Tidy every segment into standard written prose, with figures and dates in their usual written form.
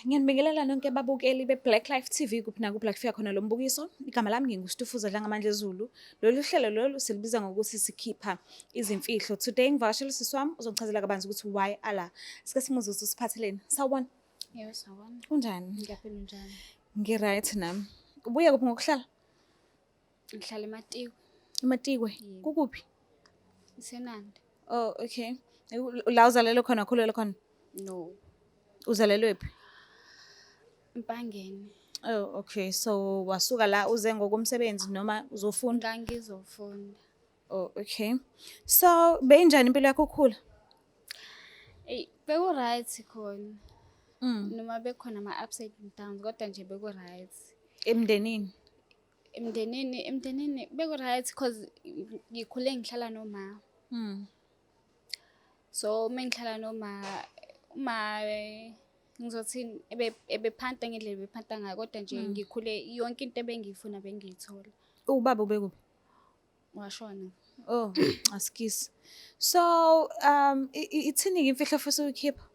Ngiyanibingelela nonke babukeli be-Black Life TV kuphi nakuphi la kufika khona lo mbukiso. Igama lami nginguStufuza Dlangamandla Zulu. Lolu hlelo lolu silibiza ngokuthi sikhipha izimfihlo. Today ngivakashela usisi wami uzongichazela kabanzi ukuthi why ala. Sike simuzwe ukuthi usiphatheleni. Sawubona. Yebo, sawubona. Kunjani? Ngiyaphila, unjani? Ngi-right nami. Ubuye kuphi ngokuhlala? Ngihlala eMatikwe. EMatikwe. Yebo. Kukuphi? IseNanda. Oh, okay. La uzalelwe khona, ukhulele khona? No. Uzalelwe phi? Empangeni. Oh, okay. So wasuka la uze ngokomsebenzi noma uzofunda? Ngangizofunda. Oh, okay. So beyinjani impilo yakho ukhula? Eyi, beku-right khona. Noma bekhona ama-ups and downs, kodwa nje beku-right. Emndenini. Emndenini beku-right 'cause ngikhule ngihlala noma. So uma ngihlala noma, uma ngizothini, ebephanta ngendlela ebephanta ngayo, kodwa nje ngikhule yonke into ebengiyifuna bengiyithola. Ubaba ubekuphi? Washona. Oh, asikisi. So, ithini-ke imfihlo ofisa ukuyikhipha?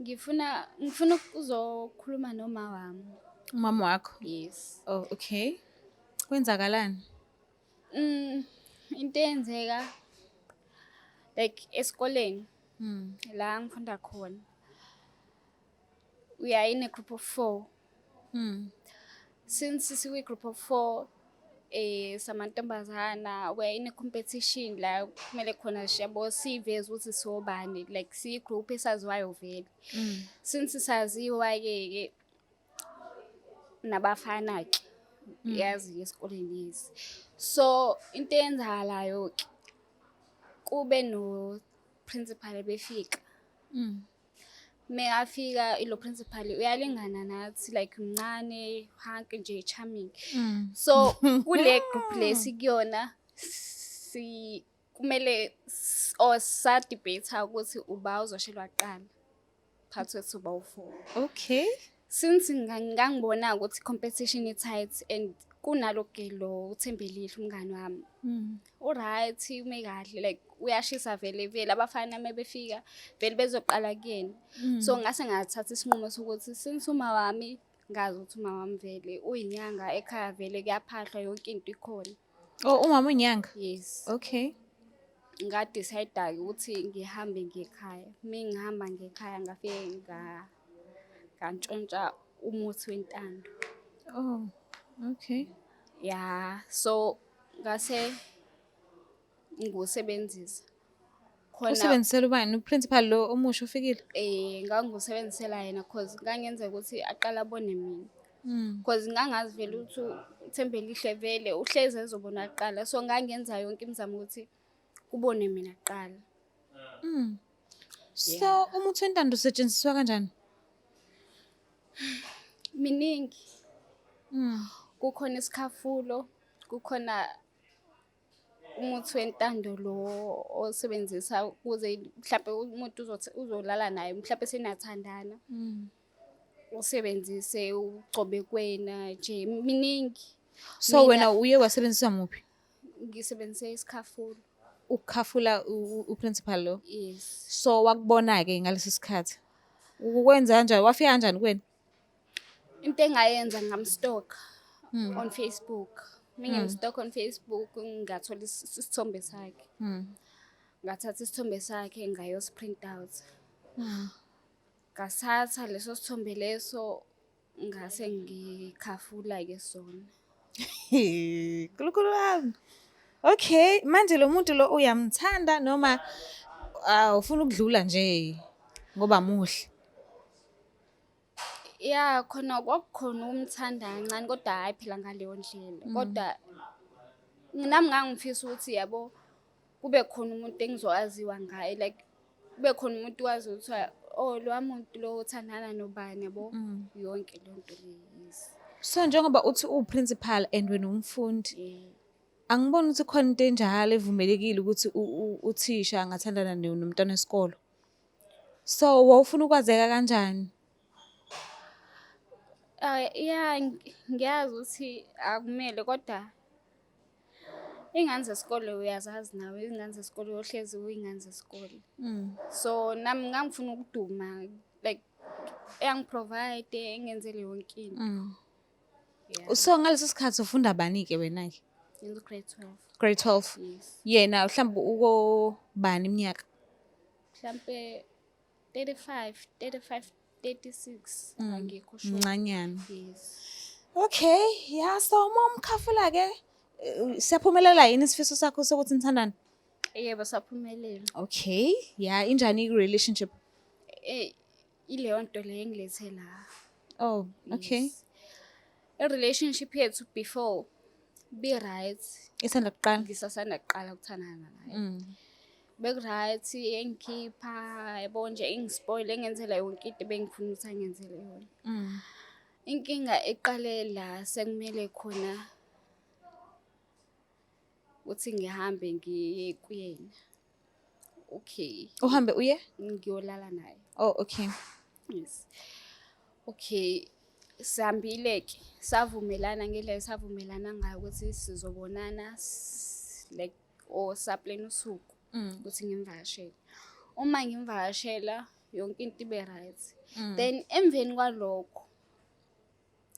Ngifuna ukuzokhuluma noma wami. Umama wakho? Yes. Oh, okay. Kwenzakalani? Into eyenzeka like esikoleni la ngifunda khona. We are in a group of 4. Since sikwi group of 4 samantombazana, we are in a competition la kumele khona yabo siveze ukuthi sobani, like siyi group esaziwayo vele. Since saziwa ke nabafana ke yazi esikoleni yezi. So into eyenzakalayo ke kube no principal befika. Mekafika ilo principal uyalingana nathi, like mncane, hanke nje, charming. So kule group lesi kuyona si kumele or sa debate ukuthi uba uzoshelwa kuqala phakathi kwethu ba u4. Okay. Since ngangibona ukuthi competition i tight and kunalo ke lo uThembelihle umngani wami. U-right, ume kahle, like uyashisa vele vele abafana mebefika vele bezoqala kuyena. So ngase ngathatha isinqumo sokuthi since uma wami ngazi ukuthi uma wami vele uyinyanga ekhaya, vele kuyaphahlwa, yonke into ikhona. Oh, umama uyinyanga? Yes. Okay. Nga-decide ukuthi ngihambe ngekhaya. Mengihamba ngekhaya ngafike ngantshontsha umuthi wentando. Oh, okay. Yeah, so ngase ngiwusebenzisa. Khona Usebenzisela ubani? Uprincipal lo omusha ufikile? Ngangiwusebenzisela yena 'cause ngangenza ukuthi aqale abone mina. 'Cause ngangazi vele ukuthi uThembelihle vele uhlezi ezobona kuqala. So ngangenza yonke imizamo ukuthi kubone mina kuqala. So umuthi wentando usetshenziswa kanjani? Miningi. Kukhona isikhafulo, kukhona umuthi wentando lo osebenzisa ukuze mhlampe umuntu uzolala naye, mhlampe seniyathandana. Usebenzise ugcobe kuwena nje, miningi. So wena uye wasebenzisa muphi? Ngisebenzise isikhafulo. Ukukhafula uprincipal lo? Yes. So wakubona-ke ngaleso sikhathi? Ukwenza kanjani? Wafika kanjani kuwena? Into engayenza ngamstalk on Facebook. Mengimstalk on Facebook ngathola isithombe sakhe. Ngathatha isithombe sakhe ngayos print out. Ngathatha leso sithombe leso ngase ngikhafula ke sona. Nkulunkulu wami. Okay, manje lo muntu lo uyamthanda noma ufuna ukudlula nje ngoba muhle? Ya, khona kwakukhona ukumthanda kancane kodwa hhayi phela ngaleyo ndlela. Kodwa nami ngangifisa ukuthi yabo kube khona umuntu engizowaziwa ngaye, like kube khona umuntu wazi ukuthi oh lowa muntu lo uthandana nobani yabo, yonke leyo nto leyo. Yes. So njengoba uthi uwuprincipal and wena umfundi, angiboni ukuthi khona into enjalo evumelekile ukuthi uthisha angathandana nomntwana wesikolo. So wawufuna ukwazeka kanjani? Ya, ngiyazi ukuthi akumele, kodwa iy'ngane zesikole uyazazi nawe, iy'ngane zesikole uyohlezi uy'ngane zesikole. So nami ngangifuna ukuduma, like Eyangiprovide, engenzele yonke into. Yeah. So ngaleso sikhathi ufunda bani-ke wena-ke? Ngenza u-grade 12. Grade 12. Yes. Yena mhlawumbe uko bani iminyaka? Mhlampe 35, 35, 36, angikho sure. Mncanyana. Yes. Okay, yeah, so uma umkhafula-ke, siyaphumelela yini isifiso sakho sokuthi nithandane? Yebo, saphumelela. Okay, yeah, injani i-relationship? Ileyo nto leyo engilethe la. Oh, okay. Yes. I-relationship yethu before be right. Isanda kuqala. Ngisasanda kuqala ukuthandana naye. Beku-right, engikhipha, yabo nje, engispoil, engenzela yonke into ebengifuna ukuthi angenzele yona. Inkinga iqale la sekumele khona ukuthi ngihambe ngiye kuyena. Okay. Uhambe uye? Ngiyolala naye. Oh, okay. Yes. Okay. Sihambile ke, savumelana ngendlela esavumelana ngayo ukuthi sizobonana, like or saplan usuku ukuthi ngimvakashele. Uma ngimvakashela yonke into ibe right. Then emveni kwalokho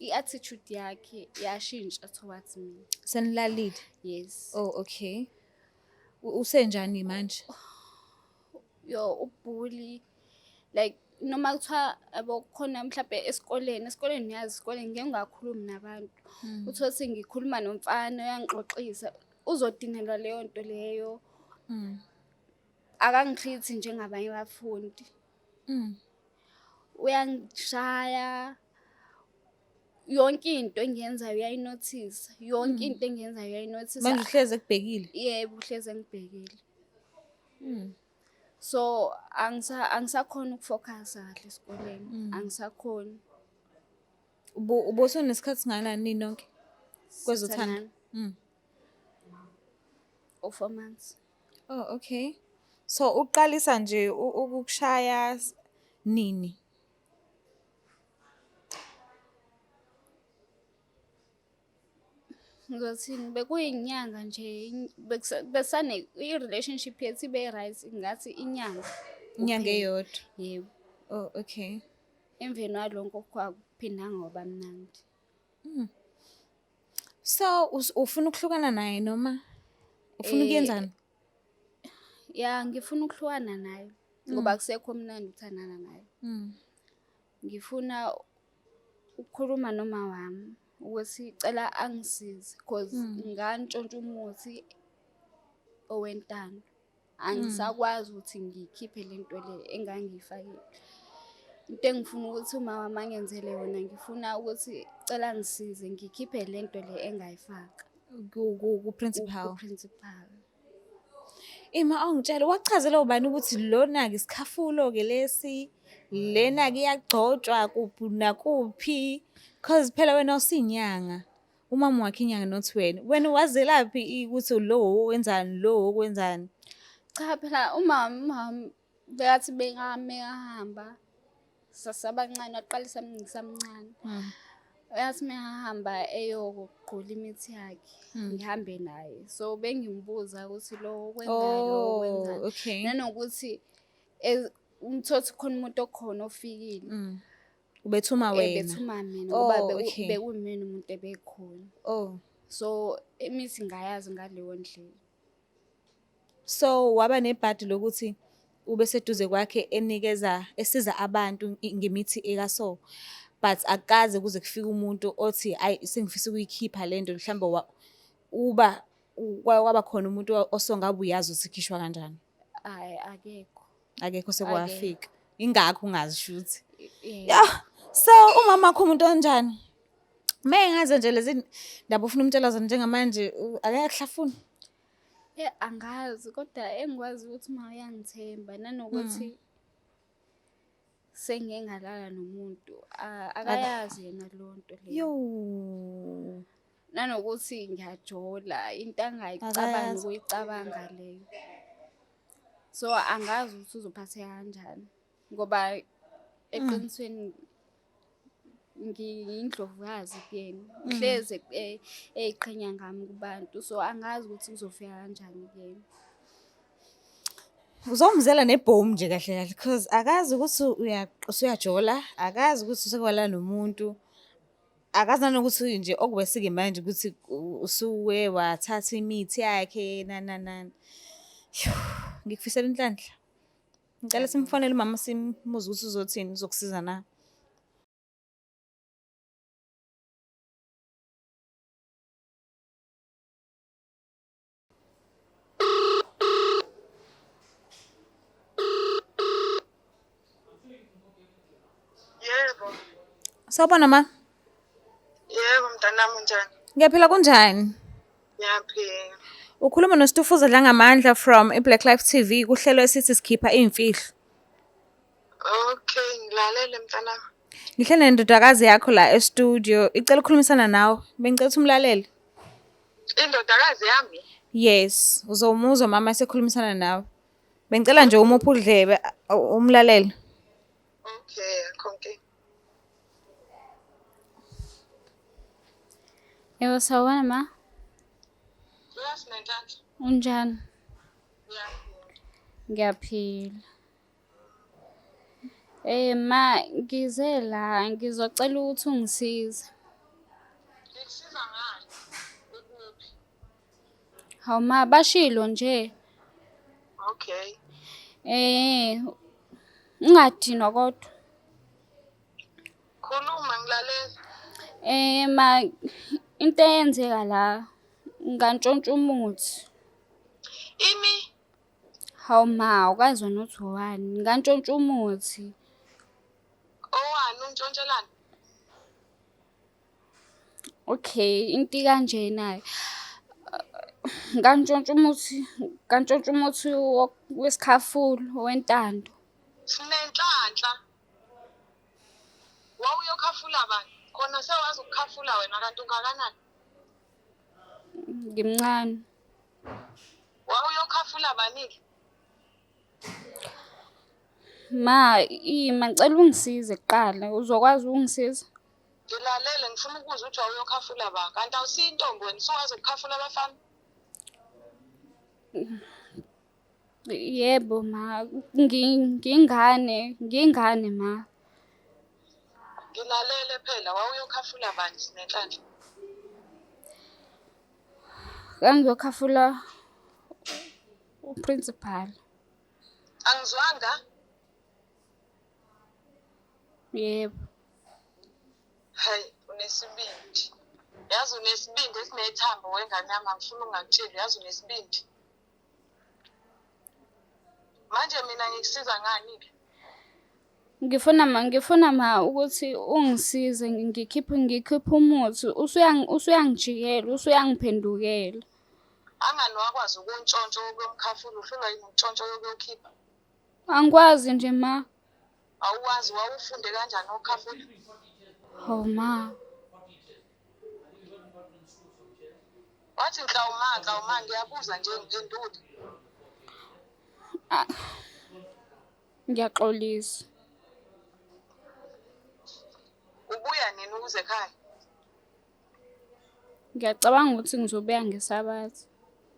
i-attitude yakhe yashintsha towards me. Senilalile. Yes. Oh, okay. Usenjani manje? Yo, ubully, like noma kuthiwa yabo khona mhlambe esikoleni, uyazi esikoleni ngeke ngingakhulumi nabantu, uthole ukuthi ngikhuluma nomfana uyangixoxisa, uzodinelwa leyo nto leyo. Akangitreat njengabanye abafundi. Uyangishaya, yonke into engiyenzayo uyayinothisa, yonke into engiyenzayo uyayinothisa. Manje uhleze ekubhekile. Yebo, uhlezi engibhekile. So angisakhoni ukufocusa kahle esikoleni, angisakhoni. Ubusunesikhathi singakanani ninonke kwezothando? Sithandana o-4 months. Oh, okay. So uqalisa nje ukukushaya nini? Ngizothini, bekuyinyanga nje, besane i-relationship yethu ibe right, ngathi inyanga Inyanga kuphela. eyodwa. Yebo. Oh, okay. Emveni walokho kwakuphindanga kwaba mnandi. So ufuna ukuhlukana naye noma ufuna ukuyenzani? Ya, ngifuna ukuhlukana naye ngoba akusekho mnandi ukuthandana naye. Ngifuna ukukhuluma noma wami ukuthi cela angisize, cause ngantshontsha umuthi owentando. Angisakwazi ukuthi ngiyikhiphe lento le engangiyifakile. Into engifuna ukuthi uma wami angenzele yona, ngifuna ukuthi cela angisize ngikhiphe lento le engayifaka. Ku-principal. Ku-principal. Ima, awungitshele, wachazela ubani ukuthi lona-ke isikhafulo-ke lesi, lena-ke iyagcotshwa kuphi nakuphi? 'Cause phela wena usinyanga, umama wakhe inyanga, not wena. Wena wazelaphi ukuthi lo wenzani, lo wokwenzani? Cha phela, uma bekathi mekahamba sasabancane, waqalisa ngisamncane. Uyathi mehamba eyogqula imithi yakhe, ngihambe naye. So bengimbuza ukuthi lo wenzani, lo wenzani. Nanokuthi umthothi khona umuntu okhona ofikile. Ubethuma wena. Bethuma mina ngoba Oh, okay. bekuyimina umuntu ebekhona. Oh. So imithi ngayazi ngaleyo ndlela. So waba nebhadi lokuthi ube seduze kwakhe enikeza, esiza abantu ngemithi ekaso. But akaze kuze kufike umuntu othi, ayi, sengifisa ukuyikhipha lento, mhlawumbe uba kwaba khona umuntu osongabe uyazi ukuthi ikhishwa kanjani. Hhayi, akekho. Akekho sekwafika. Ingakho ungazi shuthi. Yebo. Yeah. So umama wakho umuntu onjani? Mengaze nje lezi ndaba ufuna umtshela zona njengamanje, akayakuhlafuna. Angazi, kodwa engikwazi ukuthi uma uyangithemba nanokuthi sengike ngalala nomuntu, akayazi yena leyo nto leyo. Yo. Nanokuthi ngiyajola, into angayicabangi Akayazi. ukuyicabanga leyo. So angazi ukuthi uzophatheka kanjani ngoba eqinisweni ngiyindlovukazi kuyena. Uhlezi ey'qhenya ngami kubantu, so angazi ukuthi kuzofika kanjani kuyena. Uzomzela nebhomu nje kahle kahle cause akazi ukuthi usuyajola, akazi ukuthi usekwalala nomuntu, akazi nanokuthi nje okuwesi-ke manje ukuthi usuke wathatha imithi yakhe nani nani nani. Ngikufisela inhlanhla. Ngicela simfonele umama simbuze ukuthi uzothini, uzokusiza na. Yebo. Sawubona ma. Yebo mntanami unjani? Ngiyaphila kunjani? Ngiyaphila. Ukhuluma noStufuza Dlangamandla from iBlack Life TV kuhlelo esithi sikhipha iy'mfihlo. Okay, ngilalele mntanami. Ngihleli nendodakazi yakho la e-studio, icela ukukhulumisana nawe. Bengicela ukuthi umlalele. Indodakazi yami? Yes, uzomuzwa mama esekhulumisana nawe. Bengicela nje umuphe udlebe umlalele. Okay, akho nkinga. Yebo, sawubona ma. Yes, Nenhlanhla. Unjani? Ngiyaphila. Ngiyaphila. Ma ngize la ngizocela ukuthi ungisize. Ngikusiza ngani? Ukuphi? Hawu ma, bashilo nje. Okay. Ungadinwa kodwa. Khuluma ngilalela. Ma, into eyenzeka la ngantshontsha umuthi. Ini? Hawu ma, awukwazi wena uthi owani. Ngantshontsha umuthi. Owani untshontshelani? Okay, into ikanjena-ke. Ngantshontsha umuthi, ngantshontsha umuthi wesikhafulo wentando. Sinenhlanhla. Wawuyokhafula bani? Khona sewazi ukukhafula wena kanti ungakanani? Ngimncane. Wawuyokhafula bani-ke? Ma, ima ngicela ungisize kuqala. Uzokwazi ukungisiza? Ngilalele ngifuna ukuzwa ukuthi wawuyokhafula ba. Kanti awusiyo intombi wena usuwazi ukukhafula abafana? Yebo ma, ngiyingane, ngiyingane ma. Ngilalele phela wawuyokhafula bani Sinenhlanhla? Ngangiyokhafula uprincipal. Angizwanga? Yebo. Hayi, unesibindi. Yazi unesibindi esinethambo wengane yami angifuni ukungakutsheli, yazi unesibindi. Manje mina ngikusiza ngani-ke? Ngifuna ma ukuthi ungisize ngikhiphe umuthi usuyangijikela, usuyangiphendukela. Angani wakwazi ukuntshontsha okuyomkhafula, uhlulwa yini ukuntshontsha okuyokhipha? Angikwazi nje ma. Awuwazi, wawufunde kanjani ukukhafula? Hawu ma. Wathi nhlawuma, nhlawuma, ngiyabuza nje ngiphendule. Ngiyaxolisa. Ubuya nini ukuze ekhaya? Ngiyacabanga ukuthi ngizobuya ngeSabatha.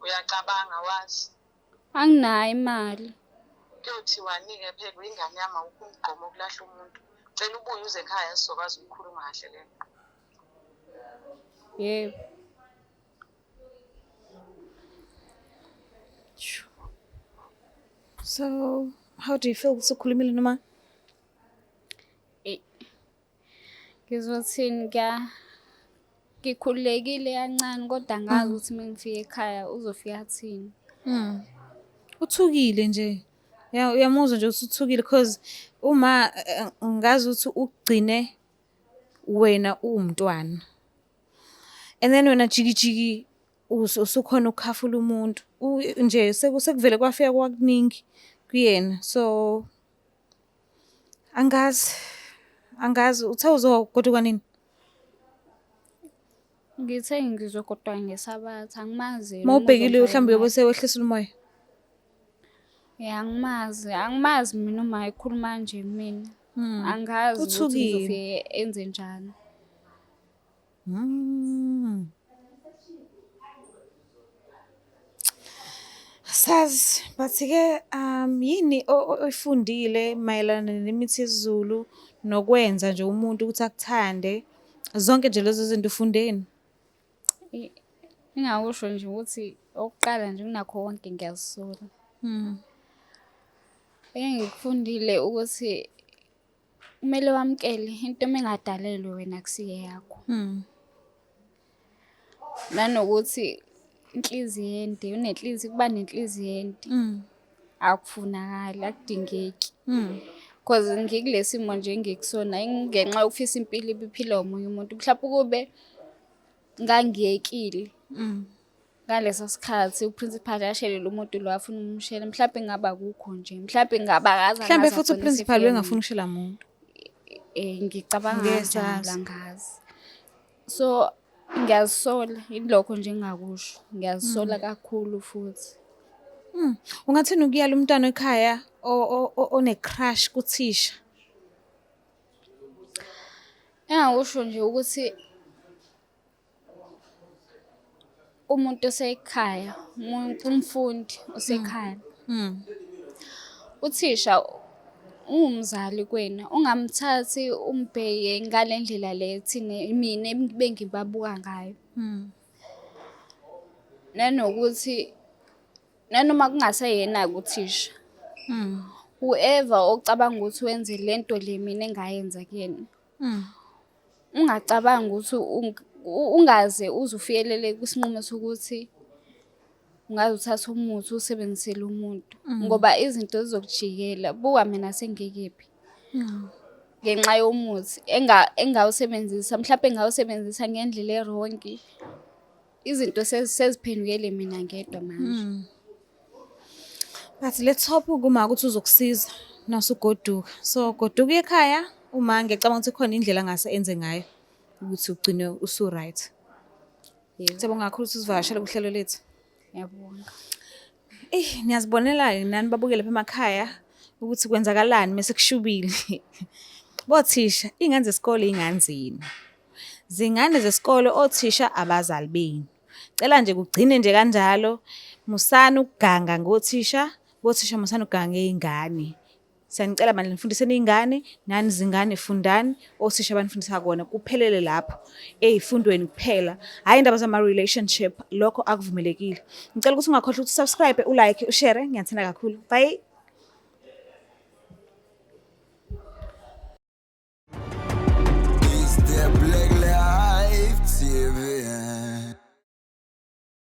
Uyacabanga wazi? Anginayo imali. Kuyothiwani-ke phela uyingane yami awukho umgqomo wokulahla umuntu. Cela ubuye uze ekhaya sizokwazi ukukhuluma kahle le nto. Yebo. So, how do you feel usukhulumile noma? Ngizothini ngikhululekile kancane kodwa angazi ukuthi uma ngifika ekhaya uzofika athini. Uthukile nje. Ya uyamuzwa nje ukuthi uthukile because uma ngazi ukuthi ugcine wena uwumntwana. And then wena jiki jiki usukhona ukukhafula umuntu. Nje sekuvele kwafika kwakuningi kuyena. So angazi angazi uthe uzogoduka nini? Ngithe ngizogoduka ngeSabatha, angimazi Uma noma ubhekile uzongifakela mhlawumbe uyobe imali. sewehlisile umoya. Ya, angimazi, angimazi mina uma ekhuluma nje kumina. Angazi ukuthi Uthukile. ngizofike enze njani. Asazi, but-ke yini oyifundile mayelana nemithi yesiZulu nokwenza nje umuntu ukuthi akuthande? Zonke nje lezo zinto ufundeni? Engingakusho nje ukuthi okokuqala nje kunakho konke ngiyazisola. Engikufundile ukuthi kumele wamukele into uma ingadalelwe wena akusiyo eyakho. Nanokuthi inhliziyo ende, unenhliziyo, ukuba nenhliziyo ende akufunakali, akudingeki. Cause ngikule simo nje engikusona ingenxa yokufisa impilo ibiphilwa omunye umuntu. Mhlampe ukube ngangiyekile ngaleso sikhathi uprincipal ashelele umuntu lo afuna umshela, mhlampe ngabe akukho nje, mhlampe ngabe akaze Mhlambe angaze futhi agcine uprincipal esefika wengafuni ukushela muntu. Ngicabanga Ngeke kanjalo, sazi. angazi. So ngiyazisola, yilokho nje engingakusho. Ngiyazisola kakhulu futhi. Ungathini ukuyala umntwana ekhaya one-crush kuthisha? Engingakusho nje ukuthi umuntu osekhaya, umuntu umfundi osekhaya. Uthisha uwumzali kuwena, ungamthathi umbheke ngale ndlela le thina mina bengibabuka ngayo. Nanokuthi nanoma kungaseyena-ke uthisha, whoever ocabanga ukuthi wenze lento le mina engayenza kuyena, ungacabangi ukuthi ungaze uze ufikelele kwisinqumo sokuthi ungaze uthathe umuthi uwusebenzisele umuntu, ngoba izinto zizokujikela. Buka mina sengikephi ngenxa yomuthi engawusebenzisa, mhlampe ngawusebenzisa ngendlela erongi. Izinto seziphendukele mina ngedwa manje. But let's hope kuma ukuthi uzokusiza nasugoduka. So goduka uye ekhaya, uma ngiyacabanga ukuthi khona indlela angase enze ngayo ukuthi ugcine usu-right. Yebo. Siyabonga kakhulu ukuthi usivakashele kuhlelo lethu. Ngiyabonga. Eh, niyazibonela-ke nani babukele lapha emakhaya ukuthi kwenzakalani mese kushubile. Bothisha, iy'ngane zesikole iy'ngane zenu. Zingane zesikole othisha abazali benu. Cela nje kugcine nje kanjalo, musani ukuganga ngothisha, bothisha musani ukuganga ngey'ngane. Siyanicela bandla nifundiseni iy'ngane, nani zingane fundani, othisha banifundisa kona kuphelele lapho ey'fundweni kuphela. Hhayi indaba zama-relationship, lokho akuvumelekile. Ngicela ukuthi ungakhohlwa ukuthi usubscribe, ulike, ushare. Ngiyathanda kakhulu. Bye.